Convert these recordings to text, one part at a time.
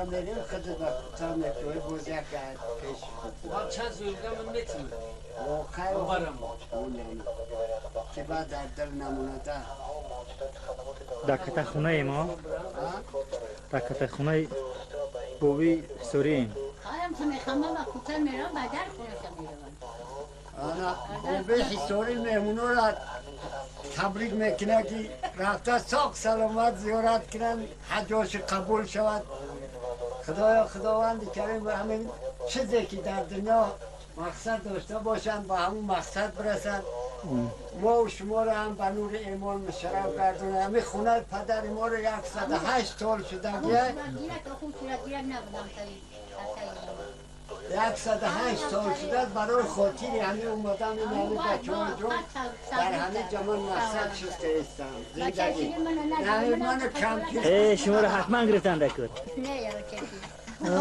دوباره میریم خود دکتر میکنه باز یک پیش خب چند زوجگاه من میتونم واقعا برم که بعد در دل نمونه ده در کتا خونه ما در کتا خونه بوبی سوریم خواهم که میخوام و کوتر میرم بعد خونه میرم انا بوبی حسوری مهمونو را تبریک میکنه که رفته ساق سلامت زیارت کنن حجاش قبول شود. خدایا خداوند کریم به همین چیزی که در دنیا مقصد داشته باشند به همون مقصد برسند. ما و شما را هم به نور ایمان مشرف گردونه. همین خونه پدر ما رو 108 سال شده که 108 سال شده برای خاطر همه اومدن این همه بچه ها جون در همه جمان مقصد شسته ایستم زندگی نه منو کم کرد. شما را حتما گرفتن دکر. نه یا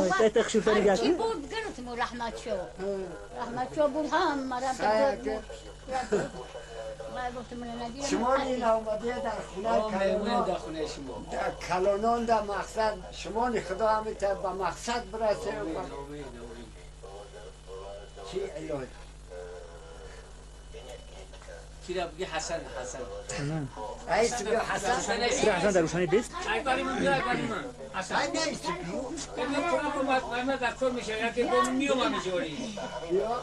بچه تخشوفنی گرفتن چی بود گرفتم رحمت شو رحمت شو بود هم مرا شما این اومده در خونه در کلانان در مقصد شما خدا همه تا به مقصد برسه. چی علاج؟ کی را بگی حسن حسن ایست بگی حسن حسن در روشنی 20 ای کاری من بیا کاری من حسن ای نیست بگو من در کار میشه یکی بگو میوم میشه ولی بیا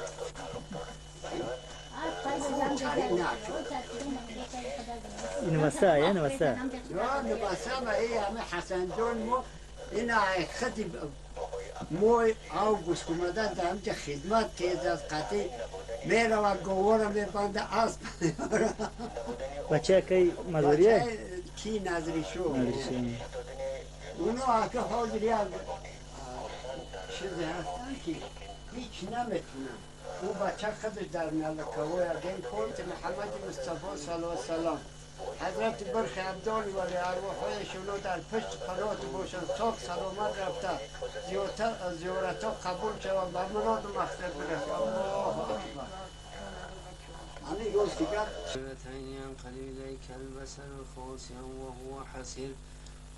نمسا یا نمسا یا نمسا ما ای همه حسن جان ما این خطی موی آگوست اومدن در همچه خدمت که از قطعی میره و گواره میبنده اسب بچه کی مزوریه؟ کی نظری شو اونا اکه حاضری از چیزی هستن که هیچ نمیتونن. او بچه خودش در نلکوی اگه پولت محمد مصطفی صلی الله علیه حضرت برخی ابدال ولی ارواحایشونو در پشت پناه باشند ساق سلامت رفته زیارت ها قبول شود و مراد و مقصد برسد. الله اکبر. همین روز دیگر وهو حسير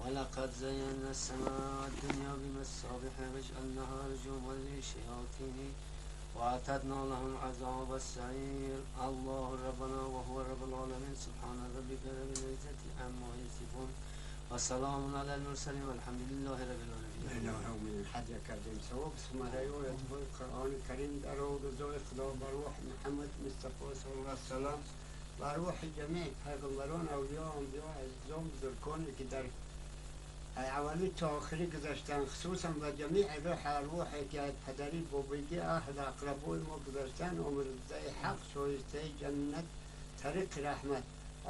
ولقد زينا السماء الدنيا بمصابيح وجعلناها رجوما للشياطين وأعتدنا لهم عذاب السعير. الله ربنا وهو رب العالمين. سبحان ربك رب العزة عما يصفون وسلام على المرسلين والحمد لله رب العالمين. من الحج کردیم ثواب سمره و قرآن کریم در رضای خدا بر روح محمد مصطفی صلی الله علیه و سلم و روح جمیع پیغمبران اولیاء انبیا عزیزان بزرگانی که در اولی تا آخری گذاشتن، خصوصا و جمیع روح ارواحی که از پدری بابیگی اهل اقربای ما گذاشتن، امرزده حق شایسته جنت طریق رحمت.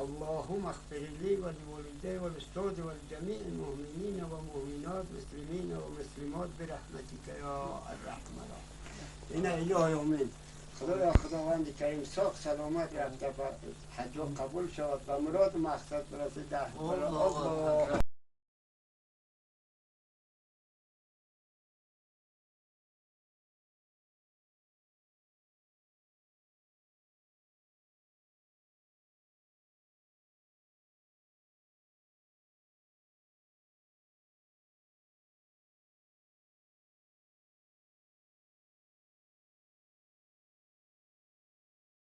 اللهم اغفر لي ولوالدي والاستاذ ولجميع المؤمنين ومؤمنات مسلمين ومسلمات برحمتك يا ارحم الراحمين. اینا اله یومین. خدایا خداوند کریم ساق سلامت رفته و حج قبول شود و مراد مقصد برسه. ده الله.